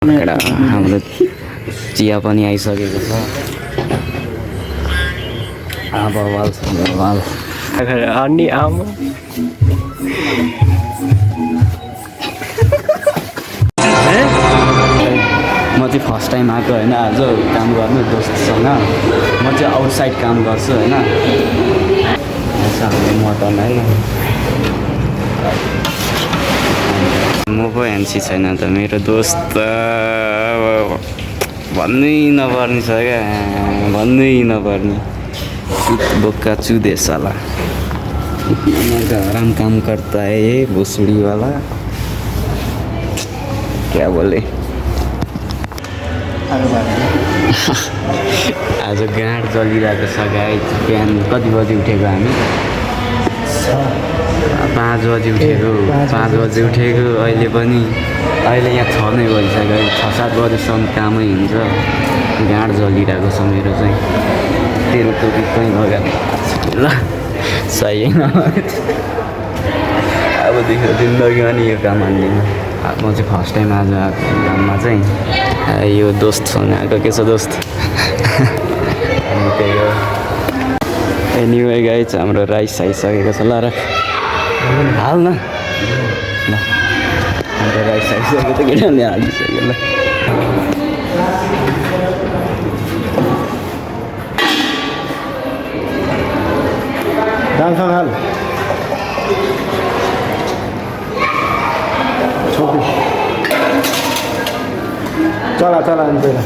हाम्रो चिया पनि आइसकेको छ। बवाल छ बवाल। अनि आमा म चाहिँ फर्स्ट टाइम आएको होइन आज काम गर्नु दोस्तसँग। म चाहिँ आउटसाइड काम गर्छु होइन। मटन है म पो ह्यान्सी छैन त मेरो दोस्त भन्नै नपर्ने छ क्या, भन्नै नपर्ने। बोक्का चुदे साला आराम काम करता है ये भोसड़ी वाला। क्या बोले आज गाँड जलिरहेको छ गाइस। बिहान कति बजी उठेको हामी? 5 बजी उठेको। 5 बजी उठेको। अहिले यहाँ 6 नै बजिसक्यो। 6-7 बजीसम्म कामै हुन्छ। गाँड जलिरहेको छ मेरो चाहिँ। तेरो टोपी कहीँ लगाएर ल सही होइन। अबदेखि जिन्दगीमा नि यो काम हान्दिनँ। म चाहिँ फर्स्ट टाइम आज काममा चाहिँ यो दोस्तसँग आएको। के छ दोस्त? त्यही हो। एनिवे गाइस हाम्रो राइस आइसकेको छ। ल राख हाल न ल। हाम्रो राइस आइसकेको त केटाले हालिसक्यो ल। दालसँग हाल छोपी चला चला अनि पहिला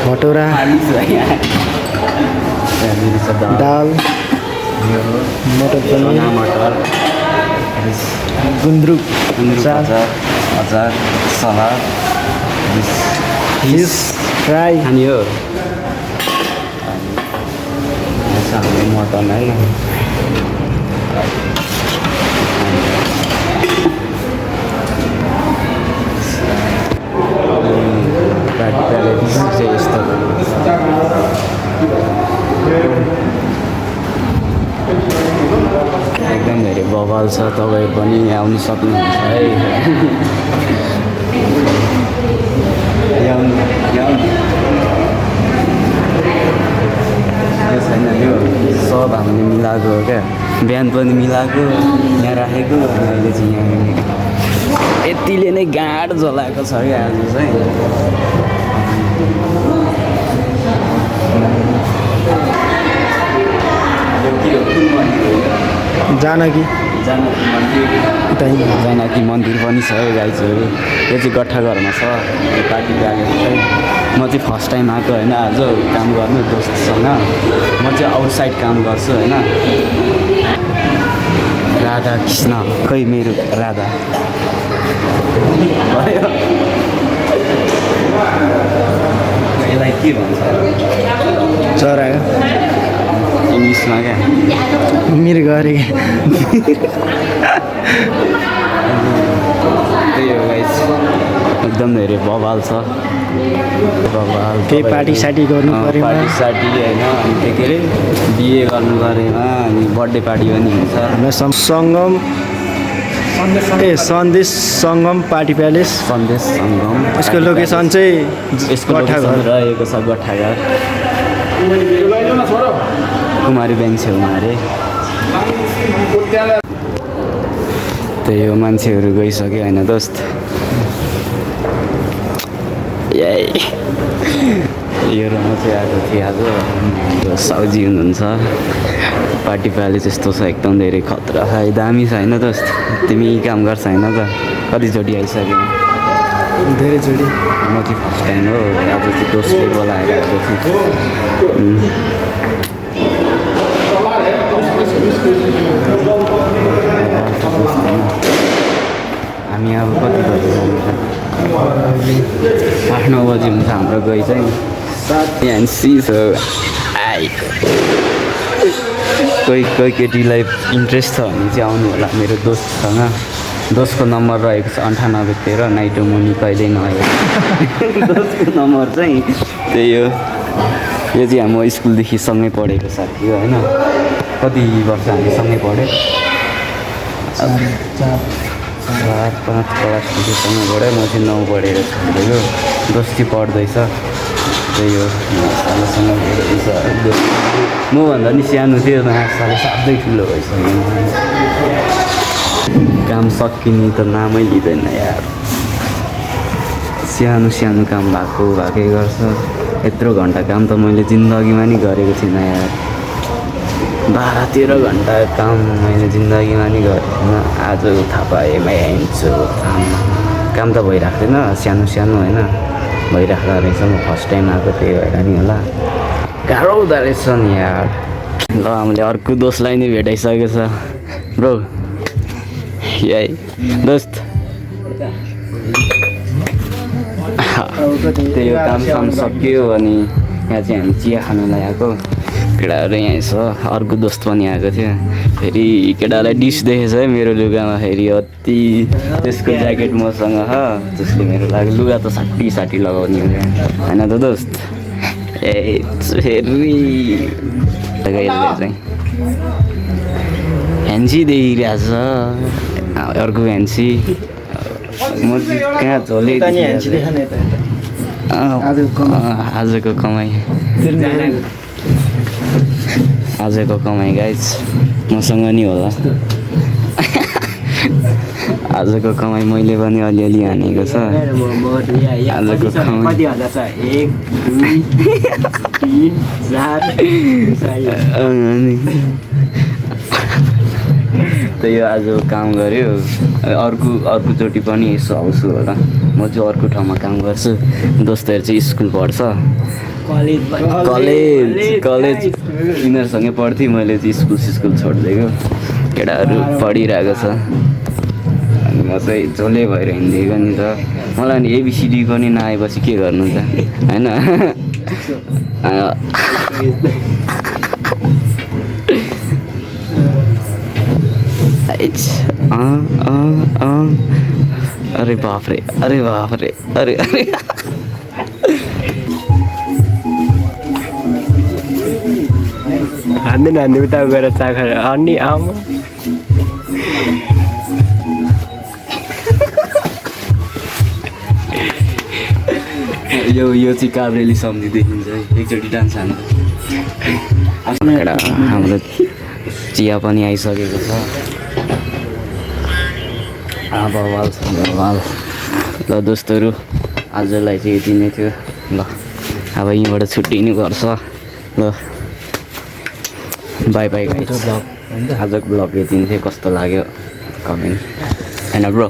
भटौरा दाल मटर पनीर मटर गुन्द्रुक अचार सलाद फिस फ्राई खाने हो। मटन है यस्तो एकदम धेरै बवाल छ। तपाईँ पनि आउनु सक्नुहुन्छ है। त्यो छैन त्यो सब हामीले मिलाएको हो क्या। बिहान पनि मिलाएको यहाँ राखेको। अहिले चाहिँ यहाँ यतिले नै गाँड जलाएको छ क्या आज चाहिँ। जानकी जानकी मन्दिर पनि छ है गाइजहरू। यो चाहिँ गट्ठाघरमा छ पार्टी प्यालेस चाहिँ। म चाहिँ फर्स्ट टाइम आएको होइन आज काम गर्नु दोस्तसँग। म चाहिँ आउटसाइड काम गर्छु होइन। राधा कृष्ण खै मेरो राधा भयो। यसलाई के भन्छ? चरा इङ्ग्लिसमा क्या मृग अरे। त्यही हो गाइस एकदम धेरै बवाल छ। बवाल केही पार्टी सार्टी गर्नु पऱ्यो। पार्टी सार्टी होइन। अनि त्यो के अरे बिहे गर्नु परेमा अनि बर्थडे पार्टी पनि हुन्छ। सङ्गम सन्देश सङ्गम पार्टी प्यालेस सन्देश सङ्गम। यसको लोकेसन चाहिँ यसको लोकेसन रहेको छ गट्ठाघर कुमारी ब्याङ्क छेउमा अरे। त्यही हो मान्छेहरू गइसक्यो होइन दोस्त। यो र म चाहिँ आएको थिएँ आज। साउजी हुनुहुन्छ। पार्टी प्यालेस यस्तो छ एकदम धेरै खतरा छ। दामी छ होइन दोस्त? तिमी काम गर्छ होइन त? कतिचोटि आइसक्यो? धेरैचोटि। म चाहिँ फर्स्ट टाइम हो। आज चाहिँ दोस्तले बोलाएर आएको थिएँ। हामी अब कति बजी जान्छ? 8-9 बजी हुन्छ हाम्रो गई चाहिँ। ह्यान्सी छ आइ। कोही केटीलाई इन्ट्रेस्ट छ भने चाहिँ आउनु होला मेरो दोस्तसँग। दोस्को नम्बर रहेको छ 9813 नाइटो मुनि कहिल्यै नआयो दोस्को नम्बर चाहिँ त्यही हो। यो चाहिँ हाम्रो स्कुलदेखि सँगै पढेको साथी हो होइन। कति वर्ष हामी सँगै पढ्यो? 4-5 क्लासदेखि सँगै पढ्यो। म चाहिँ 9 पढेर छोडिदिएको। दोस्ती पढ्दैछ त्यही हो। सालसँग पढ्दैछ। मभन्दा नि सानो थियो साले साह्रै ठुलो भइसक्यो। काम सकिने त नामै लिँदैन यार। सानो सानो काम भएकै गर्छ। यत्रो घन्टा काम त मैले जिन्दगीमा नि गरेको थिइनँ यार। 12-13 घन्टा काम मैले जिन्दगीमा नि गरेको थिइनँ। आज थाहा पाएँ हिँड्छु काम त भइरहेको थिएन। सानो सानो होइन भइरहेको रहेछ। म फर्स्ट टाइम आएको त्यही भएर नि होला। गाह्रो हुँदो रहेछ नि यार। ल हामीले अर्को दोस्तलाई नै भेटाइसकेको छ ब्रो। यही दोस्त त्यही हो। काम सक्यो अनि यहाँ चाहिँ हामी चिया खानुलाई आएको। केटाहरू यहीँ छ। अर्को दोस्त पनि आएको थियो। फेरि केटालाई डिस देखेछ है मेरो लुगामा। फेरि अति त्यसको ज्याकेट मसँग छ। त्यसले मेरो लागि लुगा त साठी लगाउने होइन त दोस्त। ए फेरि चाहिँ फ्यान्सी देखिरहेछ अर्को फ्यान्सी। म चाहिँ कहाँ झोले आजको कमाइ गाइज मसँग नि होला। आजको कमाइ मैले पनि अलिअलि हानेको छ। आजको कमाइ त्यही हो। आज काम गऱ्यो। अर्कोचोटि पनि यसो आउँछु होला। म चाहिँ अर्को ठाउँमा काम गर्छु। दोस्तहरू चाहिँ स्कुल पढ्छ। कलेज यिनीहरूसँगै पढ्थेँ। मैले चाहिँ स्कुल छोडिदिएको। केटाहरू पढिरहेको छ अनि म चाहिँ झोले भएर हिँडिदिएको नि त। मलाई नि एबिसिडी पनि नआएपछि के गर्नु त होइन। अरे बापरे अरे हान्दै उता गएर चाखा अनि आमा यो चाहिँ काभ्रेली सम्झी देखिन्छ है। एकचोटि डान्स हान्नु। हाम्रो चिया पनि आइसकेको छ। भवाल ल दोस्तहरू आजलाई चाहिँ यति नै थियो। ल अब यहीँबाट छुट्टिनु पर्छ। ल बाई गाइस। आजको ब्लग यति नै थियो। कस्तो लाग्यो कमेन्ट होइन ब्रो।